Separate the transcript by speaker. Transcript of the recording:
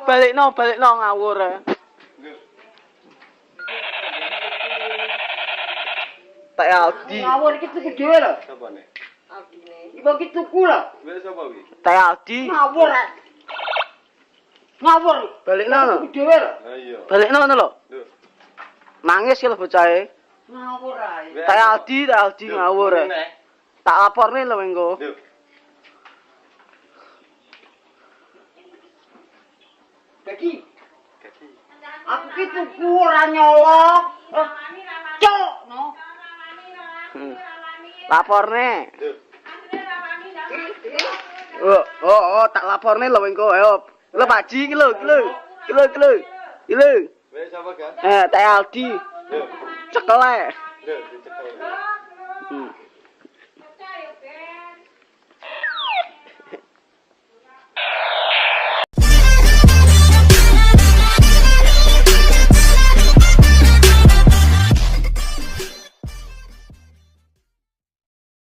Speaker 1: Balikno, balikno ngawur. Tak Aldi.
Speaker 2: Ngawur iki tuku dhewe lho.
Speaker 3: Sapane?
Speaker 2: Ibu iki tuku lho.
Speaker 3: Wis sapa kuwi?
Speaker 1: Tak Aldi.
Speaker 2: Ngawur. Ngawur.
Speaker 1: Balikno.
Speaker 2: Tuku dhewe lho.
Speaker 3: Lah iya.
Speaker 1: Balikno ngono lho.
Speaker 3: Lho.
Speaker 1: Nangis ki lho bocahe.
Speaker 2: Ngawur ae.
Speaker 1: Tak Aldi, tak Aldi ngawur. Tak laporne lho engko.
Speaker 3: Lho.
Speaker 2: Dadi aku ki tuku ora nyolong. Cok no.
Speaker 1: Laporne.
Speaker 3: Lho.
Speaker 1: Oh, oh, oh, tak laporne lho engko. Ayo. Lho Pak Ji iki lho, iki lho. Iki lho, iki lho. Iki lho.
Speaker 3: Wis sapa kan?
Speaker 1: Eh, tak Aldi.
Speaker 3: Lho.
Speaker 1: Cekel ae.
Speaker 3: Lho, dicekel.